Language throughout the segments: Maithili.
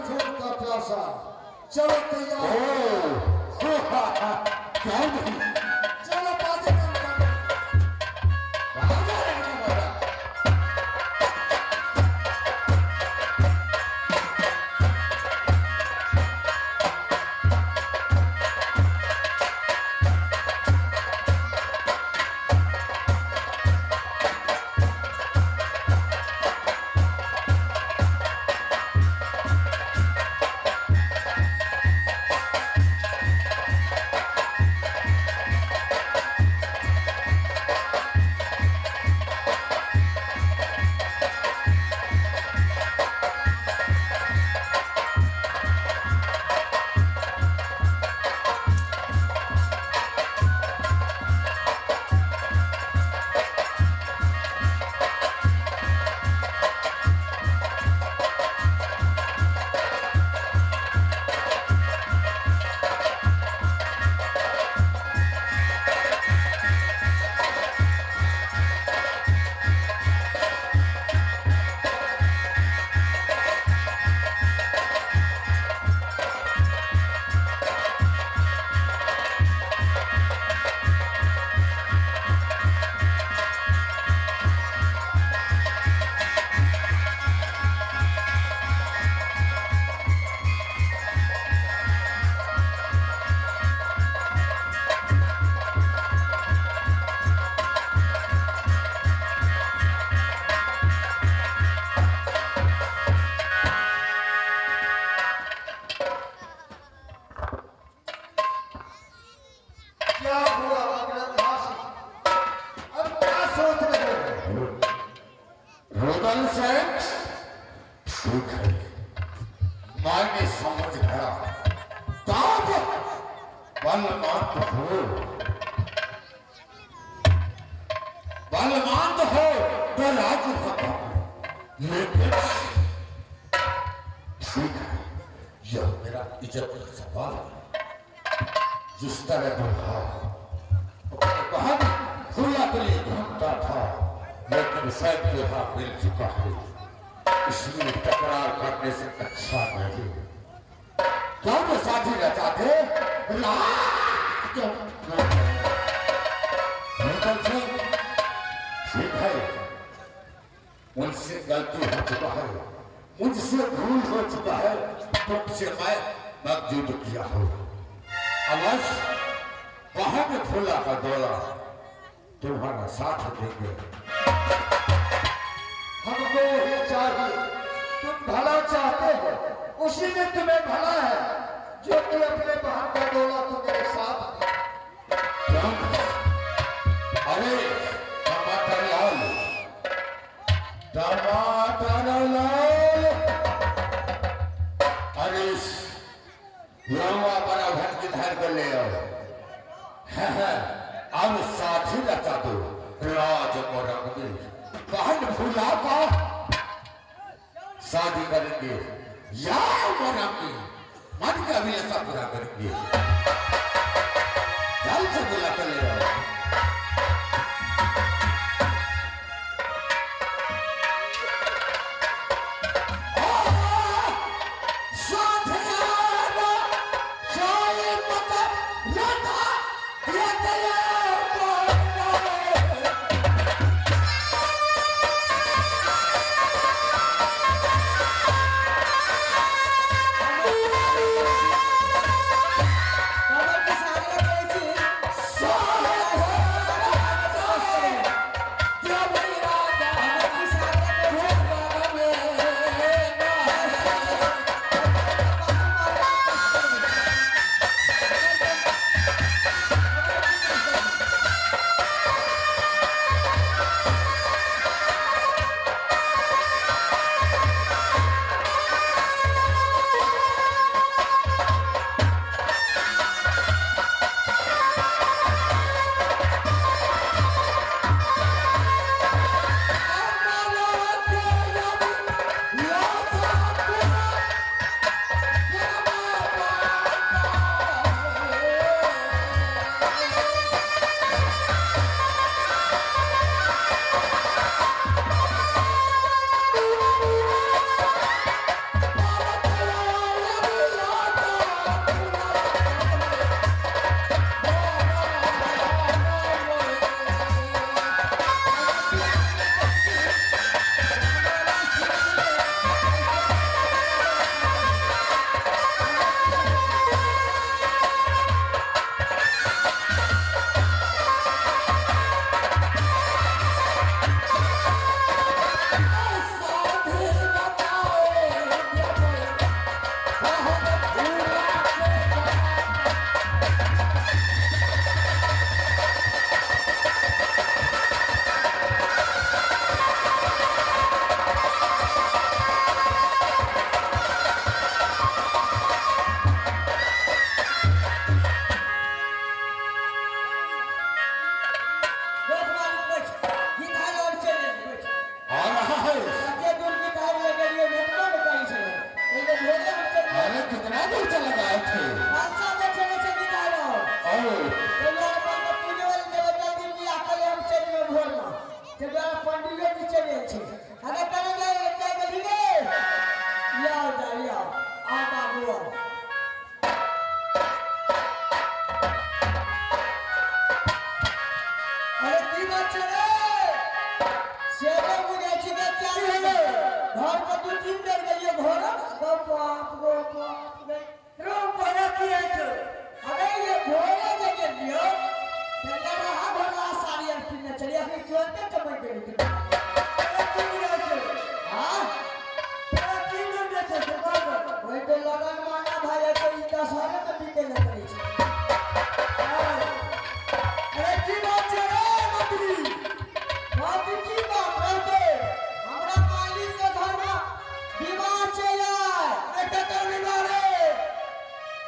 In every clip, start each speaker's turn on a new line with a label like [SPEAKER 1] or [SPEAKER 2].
[SPEAKER 1] खून का प्यासा। चलो तैयार
[SPEAKER 2] क्यों नहीं,
[SPEAKER 1] चलो बाजे। क्या हुआ अब क्या सोच रहे हो?
[SPEAKER 2] रोदन से ठीक है, मैंने समझ गया। तब बलवंत हो, बलवंत हो तो राज्य होगा, लेकिन ठीक है, यह मेरा इज्जत का सवाल है। जिस तरह दुल्हा अपने बहन फूला के लिए घूमता था, लेकिन शायद दुल्हा मिल चुका है, इसलिए तकरार करने से अच्छा नहीं। क्यों साथी रचाते ठीक है, उनसे गलती हो चुका है, मुझसे भूल हो चुका है, तुमसे मैं मकजूद किया हो। अवश्य बहन फूला का डोला तुम्हारा साथ देंगे।
[SPEAKER 1] हमको वही चाहिए, तुम भला चाहते हो, उसी में तुम्हें भला है, जो कि अपने बहन का डोला तुम मेरे साथ दे।
[SPEAKER 2] अरे टमाटर लाल, टमाटर लाल, अरे लम्बा बड़ा भर की धार को ले आओ। अब साथी रचा दो राज मोरंगी, बहन फूला का शादी करेंगे या मोरंगी मन का अभिलाषा पूरा करेंगे। जल्द से बुला कर ले आओ।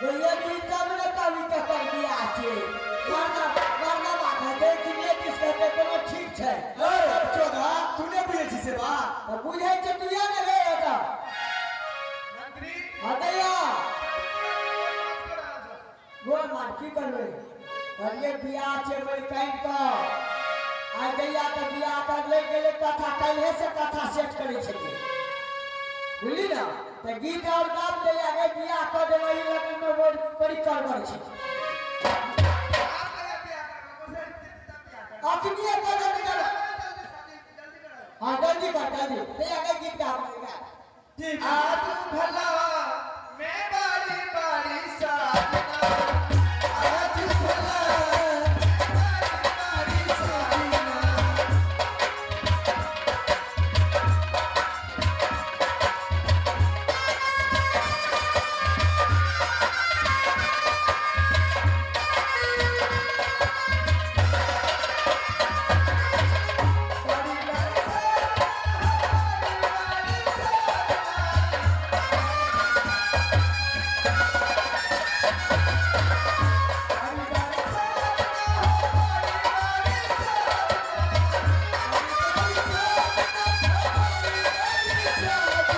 [SPEAKER 3] ये भी तब न कभी ककर बियाह छै मरना मरना बात है देख लेडीज कहते कोनो ठीक छै।
[SPEAKER 4] चोदा तू ने बुझै छी से बात?
[SPEAKER 3] तऽ बुझै छै तू या ने रे एतऽ।
[SPEAKER 5] मंत्री
[SPEAKER 3] हँ दैया बोल मान की करबै? कहलिए बियाह छै मलिकाइन के आइ दैया के बियाह कर ले गेलै कथा काल्हे से कथा सेट करै छलियै बुझली ना? तऽ गीत और गाब दैया गे बियाह कऽ देबै ई लगन में बड़ी गड़बड़ छै। अखनिए कऽ देबै चल। हाँ जल्दी कर जल्दी दैया गे गीत गाब गा।
[SPEAKER 4] ठीक।
[SPEAKER 5] आज भला मैं बारी बारी साजना
[SPEAKER 4] आज भला
[SPEAKER 5] बारी बारी साजना बारी बारी साजना बारी बारी साजना बारी बारी साजना बारी बारी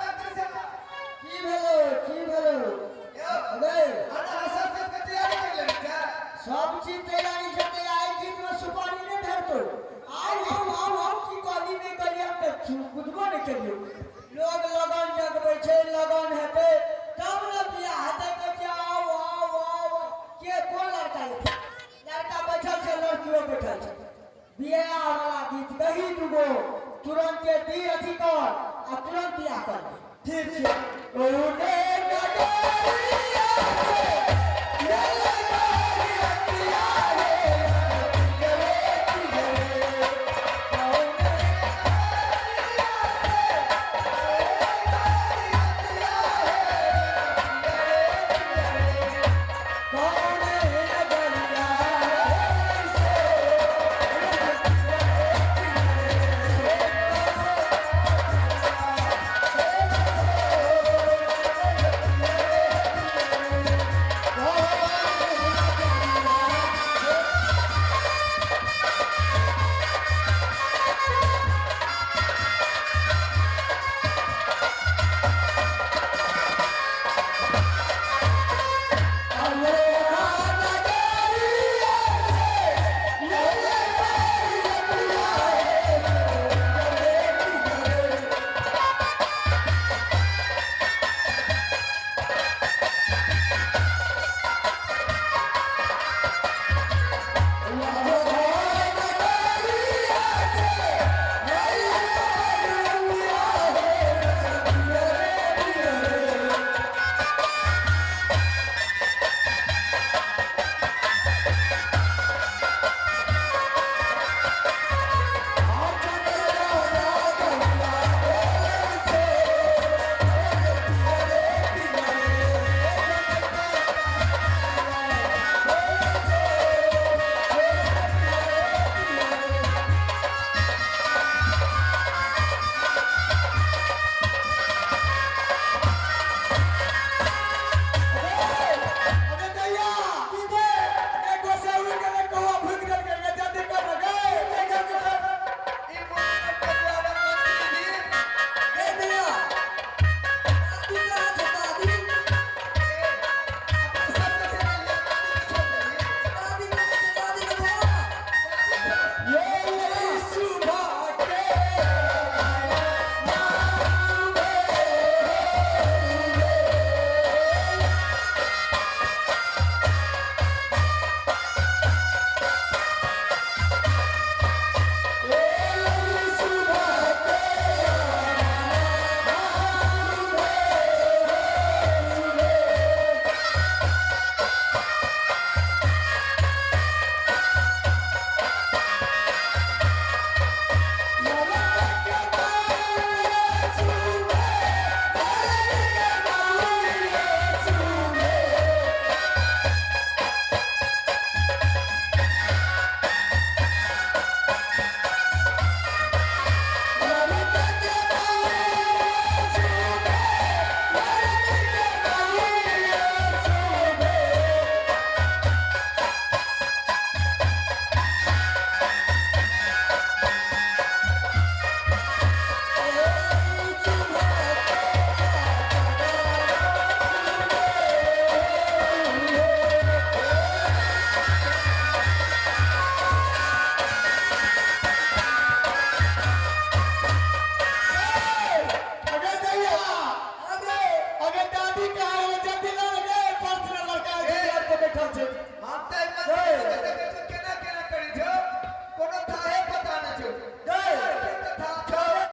[SPEAKER 3] की भेलो की भेलो? अरे सब चीज तैयारी छै तैयारी आइ गीत में सुपारी नहि धरतो। आउ आउ आउ आउ की कहली नहि कहली हम तऽ बुझबो नहि केलियौ। लोग लगन जगबै छै लगन हेतै तब ने बियाह हेतै। कहै छै आउ आउ आउ आउ। के कोन लड़का एतै? लड़का बैठल छै लड़कियो बैठल छै। बियाह वाला गीत दही दूगो तुरंते दी अथी कर आ तुरंत बियाह कर दे।
[SPEAKER 4] ठीक छै।
[SPEAKER 3] ओने नगरिया से